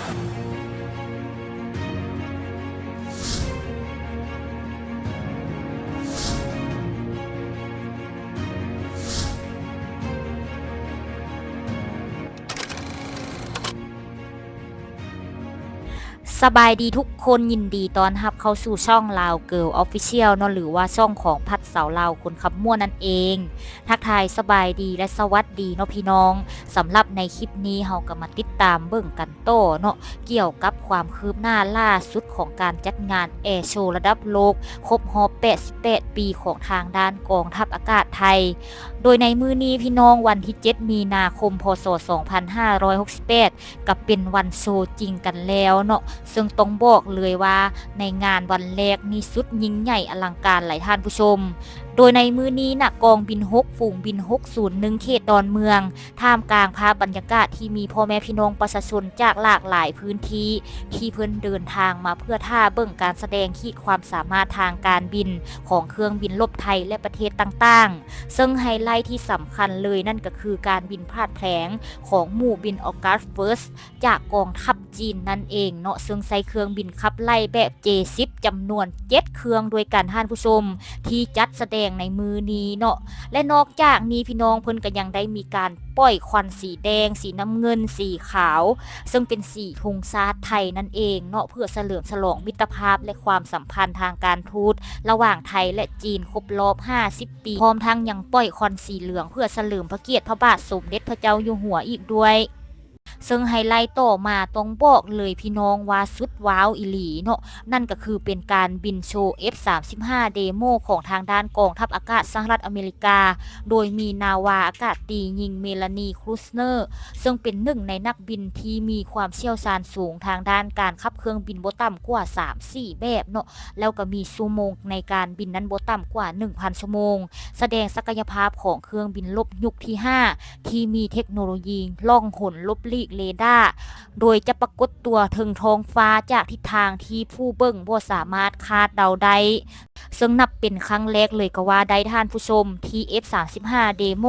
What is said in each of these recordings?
ສະບາຍດີທຸກຄົນ, ຍິນດີຕ້ອນຮັບເຂົ້າສູ່ຊ່ອງ Lao Girl Official ເນາະ ຫຼືວ່າຊ່ອງຂອງພັດສາວລາວຄົນຂັບມ້ວນນັ້ນເອງ. ທັກທາຍສະບາຍດີ ແລະ ສະຫວັດດີເນາະພີ່ນ້ອງ. ສຳລັບໃນຄລິບນີ້ ເຮົາກໍມາຕິດຕາມເບິ່ງກັນຕໍ່ເນາະ ກ່ຽວກັບຄວາມຄືບໜ້າລ່າສຸດຂອງການຈັດງານແອໂຊລະດັບໂລກ ຄົບຮອບແປດສິບແປດປີຂອງທາງດ້ານກອງທັບອາກາດໄທ. ໂດຍໃນມື້ນີ້ພີ່ນ້ອງ, ວັນທີເຈັດມີນາຄົມ ພ.ສ. ສອງພັນຫ້າຮ້ອຍຫົກສິບແປດ ກໍເປັນວັນໂຊຈິງກັນແລ້ວເນາະ, ເຊິ່ງຕ້ອງບອກເລີຍວ່າໃນງານວັນແລກນີ້ສຸດຍິ່ງໃຫຍ່ອະລັງການຫຼາຍທ່ານຜູ້ຊົມ. ໂດຍໃນມື້ນີ້ນະ ກອງບິນຫົກ ຝູງບິນຫົກສູນໜຶ່ງ ເຂດດອນເມືອງ ທ່າມກາງພາບບັນຍາກາດທີ່ມີພໍ່ແມ່ພີ່ນ້ອງປະຊາຊົນຈາກຫຼາກຫຼາຍພື້ນທີ່ ທີ່ເພິ່ນເດີນທາງມາເພື່ອຖ້າເບິ່ງການສະແດງຂີດຄວາມສາມາດທາງການບິນຂອງເຄື່ອງບິນລົບໄທ ແລະ ປະເທດຕ່າງໆ, ເຊິ່ງໄຮໄລທີ່ສຳຄັນເລີຍນັ້ນກໍຄືການບິນພາດແພງຂອງໝູ່ບິນ August First ຈາກກອງທັບຈີນນັ້ນເອງເນາະ, ເຊິ່ງໃຊ້ເຄື່ອງບິນຂັບໄລ່ແບບ ເຈສິບ ຈຳນວນເຈັດເຄື່ອງດ້ວຍກັນທ່ານຜູ້ຊົມ ທີ່ຈັດສະແດງໃນມື້ນີ້ເນາະ. ແລະ ນອກຈາກນີ້ພີ່ນ້ອງ, ເພິ່ນກໍຍັງໄດ້ມີການປ່ອຍຄວັນສີແດງ, ສີນ້ຳເງິນ, ສີຂາວ ເຊິ່ງເປັນສີທຸງຊາດໄທນັ້ນເອງເນາະ, ເພື່ອສະເຫຼີມສະຫຼອງມິດຕະພາບ ແລະ ຄວາມສຳພັນທາງການທູດລະຫວ່າງໄທ ແລະ ຈີນຄົບຮອບຫ້າສິບປີ, ພ້ອມທັງຍັງປ່ອຍຄວັນສີເຫຼືອງເພື່ອສະເຫຼີມພະກຽດພະບາດສົມເດັດພະເຈົ້າຢູ່ຫົວອີກດ້ວຍ. ເຊິ່ງໄຮໄລຕໍ່ມາຕ້ອງບອກເລີຍພີ່ນ້ອງວ່າສຸດວ້າວອີ່ຫຼີເນາະ, ນັ້ນກໍຄືເປັນການບິນໂຊ ເອັຟສາມສິບຫ້າ ເດໂມ ຂອງທາງດ້ານກອງທັບອາກາດສະຫະລັດອາເມລິກາ, ໂດຍມີນາວາອາກາດຕີຍິງ ເມລານີ ຄຣູສເນີ ເຊິ່ງເປັນໜຶ່ງໃນນັກບິນທີ່ມີຄວາມຊ່ຽວຊານສູງທາງດ້ານການຂັບເຄື່ອງບິນບໍ່ຕ່ຳກວ່າສາມສີ່ແບບເນາະ, ແລ້ວກໍມີຊົ່ວໂມງໃນການບິນນັ້ນບໍ່ຕ່ຳກວ່າໜຶ່ງພັນຊົ່ວໂມງ, ສະແດງສັກກະຍະພາບຂອງເຄື່ອງບິນລົບຍຸກທີຫ້າ ທີ່ມີເທັກໂນໂລຢີລ່ອງຫົນຫຼົບຫຼີກເຣດ້າ, ໂດຍຈະປາກົດຕົວເທິງທ້ອງຟ້າຈາກທິດທາງທີ່ຜູ້ເບິ່ງບໍ່ສາມາດຄາດເດົາໄດ້, ເຊິ່ງນັບເປັນຄັ້ງແລກເລີຍກໍວ່າໄດ້ທ່ານຜູ້ຊົມ ທີ່ ເອັຟສາມສິບຫ້າ ເດໂມ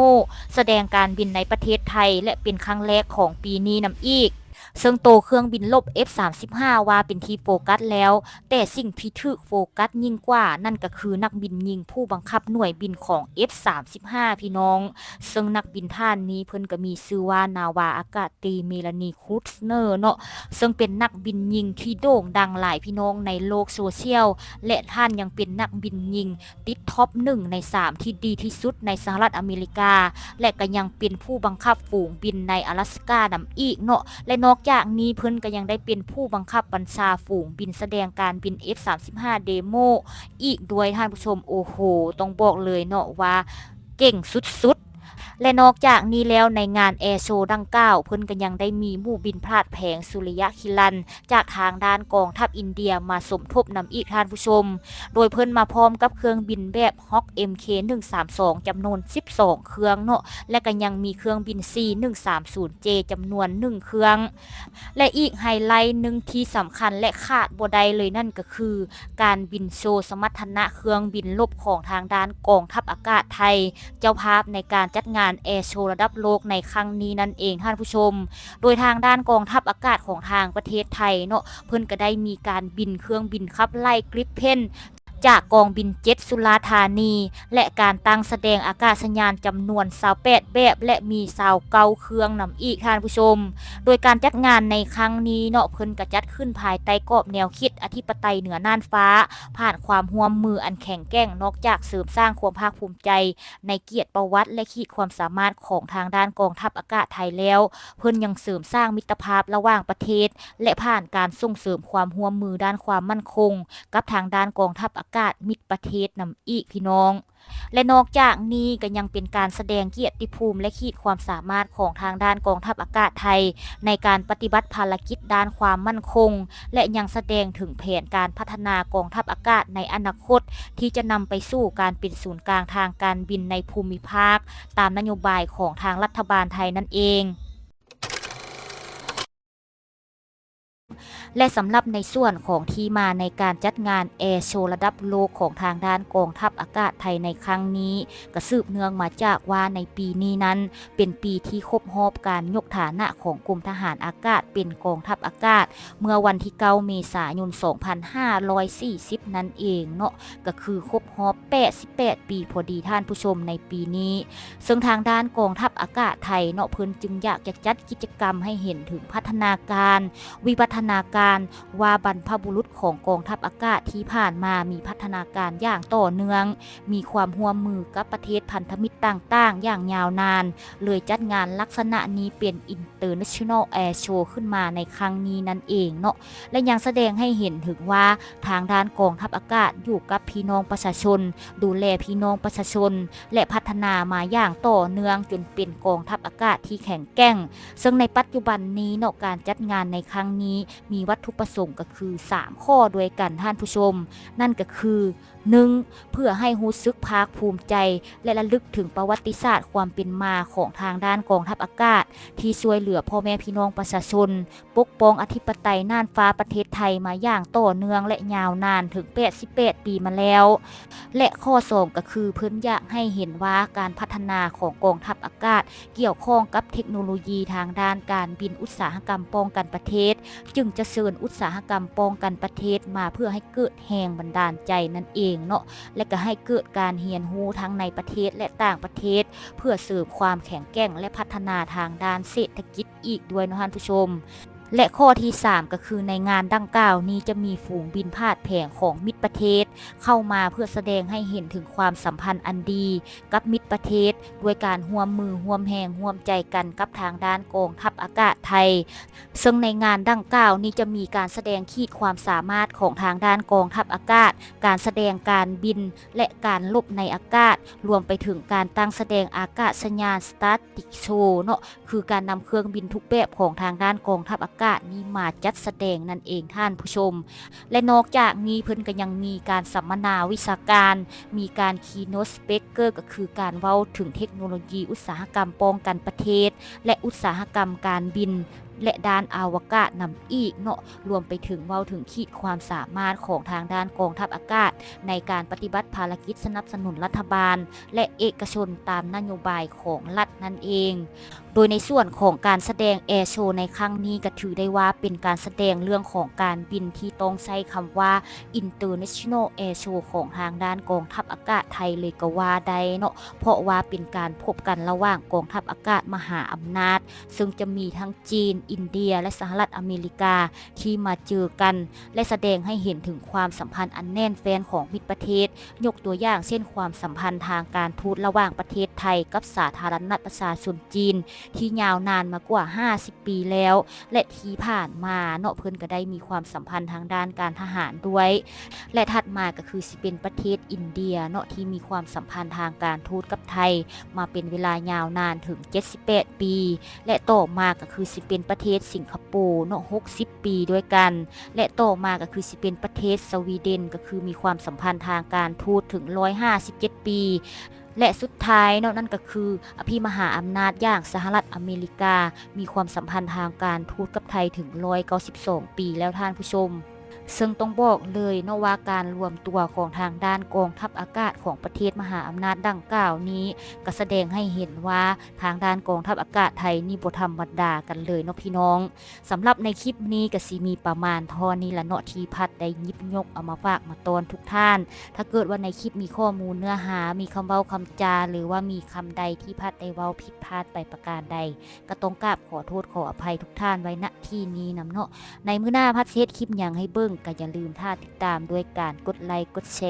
ສະແດງການບິນໃນປະເທດໄທ ແລະ ເປັນຄັ້ງແລກຂອງປີນີ້ນຳອີກ. ເຊິ່ງໂຕເຄື່ອງບິນລົບ ເອັຟສາມສິບຫ້າ ວ່າເປັນທີ່ໂຟກັສແລ້ວ, ແຕ່ສິ່ງທີ່ຖືກໂຟກັສຍິ່ງກວ່ານັ້ນກໍຄືນັກບິນຍິງຜູ້ບັງຄັບໜ່ວຍບິນຂອງ ເອັຟສາມສິບຫ້າ ພີ່ນ້ອງ, ເຊິ່ງນັກບິນທ່ານນີ້ເພິ່ນກໍມີຊື່ວ່ານາວາອາກາດຕີ ເມລານີ ຄຣູສເນີ ເນາະ, ເຊິ່ງເປັນນັກບິນຍິງທີ່ໂດ່ງດັງຫຼາຍພີ່ນ້ອງໃນໂລກໂຊຊຽວ ແລະ ທ່ານຍັງເປັນນັກບິນຍິງ ຕິດທັອບໜຶ່ງໃນສາມທີ່ດີທີ່ສຸດໃນສະຫະລັດອາເມລິກາ ແລະ ກໍຍັງເປັນຜູ້ບັງຄັບຝູງບິນໃນອາລັສການຳອີກເນາະ. ແລະ ນອກຈາກນີ້ເພິ່ນກໍຍັງໄດ້ເປັນຜູ້ບັງຄັບບັນຊາຝູງບິນສະແດງການບິນ ເອັຟສາມສິບຫ້າ ເດໂມ ອີກດ້ວຍທ່ານຜູ້ຊົມ. ໂອ້ໂຫ ຕ້ອງບອກເລີຍເນາະວ່າເກັ່ງສຸດໆ. ແລະ ນອກຈາກນີ້ແລ້ວ ໃນງານແອໂຊດັ່ງກ່າວ ເພິ່ນກໍຍັງໄດ້ມີໝູ່ບິນພາດແພງສຸລິຍະຄິລັນ ຈາກທາງດ້ານກອງທັບອິນເດຍມາສົມທົບນຳອີກທ່ານຜູ້ຊົມ, ໂດຍເພິ່ນມາພ້ອມກັບເຄື່ອງບິນແບບ ຮອກ ເອັມ ເຄ ໜຶ່ງສາມສອງ ຈຳນວນສິບສອງເຄື່ອງເນາະ, ແລະ ກໍຍັງມີເຄື່ອງບິນ ຊີ ໜຶ່ງສາມສູນ ເຈ ຈຳນວນໜຶ່ງເຄື່ອງ. ແລະ ອີກໄຮໄລໜຶ່ງທີ່ສຳຄັນ ແລະ ຂາດບໍ່ໄດ້ເລີຍນັ້ນກໍຄື ການບິນໂຊສະມັດທະນະເຄື່ອງບິນລົບຂອງທາງດ້ານກອງທັບອາກາດໄທ ເຈົ້າພາບໃນການຈັດງານແອໂຊລະດັບໂລກໃນຄັ້ງນີ້ນັ້ນເອງທ່ານຜູ້ຊົມ. ໂດຍທາງດ້ານກອງທັບອາກາດຂອງທາງປະເທດໄທເນາະ ເພິ່ນກໍໄດ້ມີການບິນເຄື່ອງບິນຂັບໄລ່ Gripen ຈາກກອງບິນເຈັດສຸລາທານີ ແລະ ການຕັ້ງສະແດງອາກາດສະຍານຈຳນວນຊາວແປດແບບ ແລະ ມີຊາວເກົ້າເຄື່ອງນຳອີກທ່ານຜູ້ຊົມ. ໂດຍການຈັດງານໃນຄັ້ງນີ້ເນາະ ເພິ່ນກໍຈັດຂຶ້ນພາຍໃຕ້ກອບແນວຄິດອະທິປະໄຕເໜືອນ່ານຟ້າ ຜ່ານຄວາມຮ່ວມມືອັນແຂງແກ່ງ, ນອກຈາກເສີມສ້າງຄວາມພາກພູມໃຈ ໃນກຽດປະຫວັດ ແລະ ຂີດຄວາມສາມາດຂອງທາງດ້ານກອງທັບອາກາດໄທແລ້ວ, ເພິ່ນຍັງເສີມສ້າງມິດຕະພາບລະຫວ່າງປະເທດ ແລະ ຜ່ານການສົ່ງເສີມຄວາມຮ່ວມມືດ້ານຄວາມໝັ້ນຄົງ ກັບທາງດ້ານກອງທັບອາກາດມິດປະເທດນຳອີກ, ພີ່ນ້ອງ. ແລະ ນອກຈາກນີ້ກໍຍັງເປັນການສະແດງກຽດຕິພູມ ແລະ ຂີດຄວາມສາມາດຂອງທາງດ້ານກອງທັບອາກາດໄທ ໃນການປະຕິບັດພາລະກິດດ້ານຄວາມໝັ້ນຄົງ ແລະ ຍັງສະແດງເຖິງແຜນການພັດທະນາກອງທັບອາກາດໃນອະນາຄົດ ທີ່ຈະນຳໄປສູ່ການເປັນສູນກາງທາງການບິນໃນພູມິພາກ ຕາມນະໂຍບາຍຂອງທາງລັດຖະບານໄທນັ້ນເອງ. ແລະ ສຳລັບໃນສ່ວນຂອງທີ່ມາໃນການຈັດງານແອໂຊລະດັບໂລກຂອງທາງດ້ານກອງທັບອາກາດໄທໃນຄັ້ງນີ້ ກໍສືບເນື່ອງມາຈາກວ່າໃນປີນີ້ນັ້ນ ເປັນປີທີ່ຄົບຮອບການຍົກຖານະຂອງກົມທະຫານອາກາດເປັນກອງທັບອາກາດ ເມື່ອວັນທີເກົ້າ ເມສາຍົນ ສອງພັນຫ້າຮ້ອຍສີ່ສິບນັ້ນເອງເນາະ ກໍຄືຄົບຮອບແປດສິບແປດປີພໍດີທ່ານຜູ້ຊົມໃນປີນີ້. ເຊິ່ງທາງດ້ານກອງທັບອາກາດໄທເນາະ ເພິ່ນຈຶ່ງຢາກຈະຈັດກິດຈະກຳໃຫ້ເຫັນເຖິງພັດທະນາການ, ວິວັດທະນາການ ວ່າບັນພະບຸລຸດຂອງກອງທັບອາກາດທີ່ຜ່ານມາມີພັດທະນາການຢ່າງຕໍ່ເນື່ອງ, ມີຄວາມຮ່ວມມືກັບປະເທດພັນທະມິດຕ່າງໆຢ່າງຍາວນານ, ເລີຍຈັດງານລັກສະນະນີ້ເປັນ International Air Show ຂຶ້ນມາໃນຄັ້ງນີ້ນັ້ນເອງເນາະ ແລະ ຍັງສະແດງໃຫ້ເຫັນເຖິງວ່າທາງດ້ານກອງທັບອາກາດຢູ່ກັບພີ່ນ້ອງປະຊາຊົນ, ດູແລພີ່ນ້ອງປະຊາຊົນ ແລະ ພັດທະນາມາຢ່າງຕໍ່ເນື່ອງຈົນເປັນກອງທັບອາກາດທີ່ແຂງແກ່ງ. ເຊິ່ງໃນປັດຈຸບັນນີ້ເນາະ ການຈັດງານໃນຄັ້ງນີ້ມີວັດຖຸປະສົງກໍຄືສາມຂໍ້ດ້ວຍກັນທ່ານຜູ້ຊົມ, ນັ້ນກໍຄື ໜຶ່ງ ເພື່ອໃຫ້ຮູ້ສຶກພາກພູມໃຈ ແລະ ລະລຶກເຖິງປະຫວັດຕິສາດຄວາມເປັນມາຂອງທາງດ້ານກອງທັບອາກາດ ທີ່ຊ່ວຍເຫຼືອພໍ່ແມ່ພີ່ນ້ອງປະຊາຊົນ ປົກປ້ອງອະທິປະໄຕນ່ານຟ້າປະເທດໄທມາຢ່າງຕໍ່ເນື່ອງ ແລະ ຍາວນານເຖິງແປດສິບແປດປີມາແລ້ວ ແລະ ຂໍ້ສອງ ກໍຄືເພິ່ນຢາກໃຫ້ເຫັນວ່າການພັດທະນາຂອງກອງທັບອາກາດ ກ່ຽວຂ້ອງກັບເທັກໂນໂລຢີທາງດ້ານການບິນ ອຸດສາຫະກຳປ້ອງກັນປະເທດ ຈຶ່ງຈະເຊີນອຸດສາຫະກຳປ້ອງກັນປະເທດມາເພື່ອໃຫ້ເກີດແຮງບັນດານໃຈນັ້ນເອງເນາະ ແລະ ກໍໃຫ້ເກີດການຮຽນຮູ້ທັງໃນປະເທດ ແລະ ຕ່າງປະເທດ ເພື່ອເສີມຄວາມແຂງແກ່ງ ແລະ ພັດທະນາທາງດ້ານເສດຖະກິດອີກດ້ວຍເນາະທ່ານຜູ້ຊົມ. ແລະ ຂໍ້ທີສາມ ກໍຄືໃນງານດັ່ງກ່າວນີ້ຈະມີຝູງບິນພາດແພງຂອງມິດປະເທດເຂົ້າມາເພື່ອສະແດງໃຫ້ເຫັນເຖິງຄວາມສຳພັນອັນດີ ກັບມິດປະເທດ ດ້ວຍການຮ່ວມມືຮ່ວມແຮງຮ່ວມໃຈກັນກັບທາງດ້ານກອງທັບອາກາດໄທ. ເຊິ່ງໃນງານດັ່ງກ່າວນີ້ຈະມີການສະແດງຂີດຄວາມສາມາດຂອງທາງດ້ານກອງທັບອາກາດ, ການສະແດງການບິນ ແລະ ການລົບໃນອາກາດ, ລວມໄປເຖິງການຕັ້ງສະແດງອາກາດສະຍານ Static Show ເນາະ, ຄືການນຳເຄື່ອງບິນທຸກແບບຂອງທາງດ້ານກອງທັບອາກາດນີ້ມາຈັດສະແດງນັ້ນເອງທ່ານຜູ້ຊົມ. ແລະ ນອກຈາກນີ້ເພິ່ນກໍຍັງມີການສຳມະນາວິຊາການ, ມີການ Keynote Speaker ກໍຄືການເວົ້າເຖິງເທັກໂນໂລຢີອຸດສາຫະກຳປ້ອງກັນປະເທດ ແລະ ອຸດສາຫະກຳການບິນ ແລະ ດ້ານອະວະກາດນຳອີກເນາະ, ລວມໄປເຖິງເວົ້າເຖິງຂີດຄວາມສາມາດຂອງທາງດ້ານກອງທັບອາກາດ ໃນການປະຕິບັດພາລະກິດສະໜັບສະໜູນລັດຖະບານ ແລະ ເອກະຊົນຕາມນະໂຍບາຍຂອງລັດນັ້ນເອງ. ໂດຍໃນສ່ວນຂອງການສະແດງ Air Show ໃນຄັ້ງນີ້ ກໍຖືໄດ້ວ່າເປັນການສະແດງເລື່ອງຂອງການບິນທີ່ຕ້ອງໃຊ້ຄຳວ່າ International Air Show ຂອງທາງດ້ານກອງທັບອາກາດໄທເລີຍກໍວ່າໄດ້ເນາະ, ເພາະວ່າເປັນການພົບກັນລະຫວ່າງກອງທັບອາກາດມະຫາອຳນາດ ເຊິ່ງຈະມີທັງຈີນ, ອິນເດຍ ແລະ ສະຫະລັດອາເມລິກາ ທີ່ມາເຈີກັນ ແລະ ສະແດງໃຫ້ເຫັນເຖິງຄວາມສຳພັນອັນແໜ້ນແຟ້ນຂອງມິດປະເທດ, ຍົກຕົວຢ່າງເຊັ່ນ ຄວາມສຳພັນທາງການທູດລະຫວ່າງປະເທດໄທກັບສາທາລະນະລັດປະຊາຊົນຈີນ ທີ່ຍາວນານມາກວ່າຫ້າສິບປີແລ້ວ ແລະ ທີ່ຜ່ານມາເນາະ ເພິ່ນກໍໄດ້ມີຄວາມສຳພັນທາງດ້ານການທະຫານດ້ວຍ ແລະ ຖັດມາກໍຄືຊິເປັນປະເທດອິນເດຍເນາະ ທີ່ມີຄວາມສຳພັນທາງການທູດກັບໄທມາເປັນເວລາຍາວນານເຖິງເຈັດສິບແປດປີ ແລະ ຕໍ່ມາກໍຄືຊິເປັນປະເທດສິງກະໂປເນາະ ຫົກສິບປີດ້ວຍກັນ ແລະ ຕໍ່ມາກໍຄືຊິເປັນປະເທດສະວີເດັນ ກໍຄືມີຄວາມສຳພັນທາງການທູດເຖິງຮ້ອຍຫ້າສິບເຈັດປີ ແລະ ສຸດທ້າຍເນາະ ນັ້ນກໍຄືອະພິມະຫາອຳນາດຢ່າງສະຫະລັດອາເມລິກາ ມີຄວາມສຳພັນທາງການທູດກັບໄທເຖິງຮ້ອຍເກົ້າສິບສອງປີແລ້ວທ່ານຜູ້ຊົມ. ເຊິ່ງຕ້ອງບອກເລີຍເນາະວ່າ ການລວມຕົວຂອງທາງດ້ານກອງທັບອາກາດຂອງປະເທດມະຫາອຳນາດດັ່ງກ່າວນີ້ ກໍສະແດງໃຫ້ເຫັນວ່າທາງດ້ານກອງທັບອາກາດໄທນີ້ບໍ່ທຳມະດາກັນເລີຍເນາະພີ່ນ້ອງ. ສຳລັບໃນຄລິບນີ້ກໍຊິມີປະມານເທົ່ານີ້ລະເນາະ ທີ່ພັດໄດ້ຫຍິບຍົກເອົາມາຝາກມາຕ້ອນທຸກທ່ານ. ຖ້າເກີດວ່າໃນຄລິບມີຂໍ້ມູນເນື້ອຫາ, ມີຄຳເວົ້າຄຳຈາ ຫຼືວ່າມີຄຳໃດທີ່ພັດໄດ້ເວົ້າຜິດພາດໄປປະການໃດ ກໍຕ້ອງກາບຂໍໂທດຂໍອະໄພທຸກທ່ານໄວ້ ນະ ທີ່ນີ້ນຳເນາະ. ໃນມື້ໜ້າພັດຊິເຮັດຄລິບຫຍັງໃຫ້ເບິ່ງ ກໍຢ່າລືມຖ້າຕິດຕາມດ້ວຍການກົດໄລ ກົດແຊ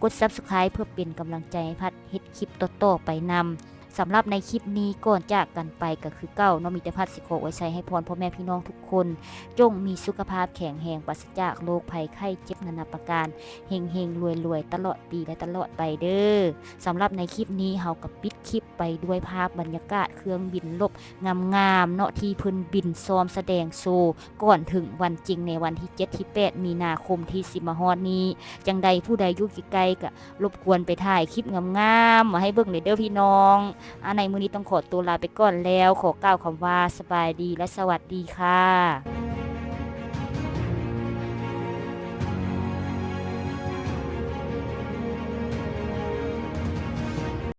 ກົດ Subscribe ເພື່ອເປັນກຳລັງໃຈໃຫ້ພັດເຮັດຄລິບຕໍ່ໆໄປນຳ. ສຳລັບໃນຄລິບນີ້ ກ່ອນຈາກກັນໄປກໍຄືເກົ່າເນາະ ມີແຕ່ພັດຊິຂໍອວຍໄຊໃຫ້ພອນພໍ່ແມ່ພີ່ນ້ອງທຸກຄົນ ຈົ່ງມີສຸຂະພາບແຂງແຮງ ປາສະຈາກໂລກໄພໄຂ້ເຈັບນານາປະການ ເຮັງໆລວຍໆຕະຫຼອດປີ ແລະ ຕະຫຼອດໄປເດີ້. ສຳລັບໃນຄລິບນີ້ ເຮົາກໍປິດຄລິບໄປດ້ວຍພາບບັນຍາກາດເຄື່ອງບິນລົບງາມໆເນາະ ທີ່ເພິ່ນບິນຊ້ອມສະແດງໂຊ ກ່ອນເຖິງວັນຈິງໃນວັນທີເຈັດ ທີແປດ ມີນາຄົມທີ່ຊິມາຮອດນີ້. ຈັ່ງໃດຜູ້ໃດຢູ່ໃກ້ໆ ກໍລົບກວນໄປຖ່າຍຄລິບງາມໆມາໃຫ້ເບິ່ງແດ່ເດີ້ພີ່ນ້ອງ. ອາ ໃນມື້ນີ້ຕ້ອງຂໍຕົວລາໄປກ່ອນແລ້ວ ຂໍກ່າວຄຳວ່າສະບາຍດີ ແລະ ສະຫວັດດີຄ່ະ.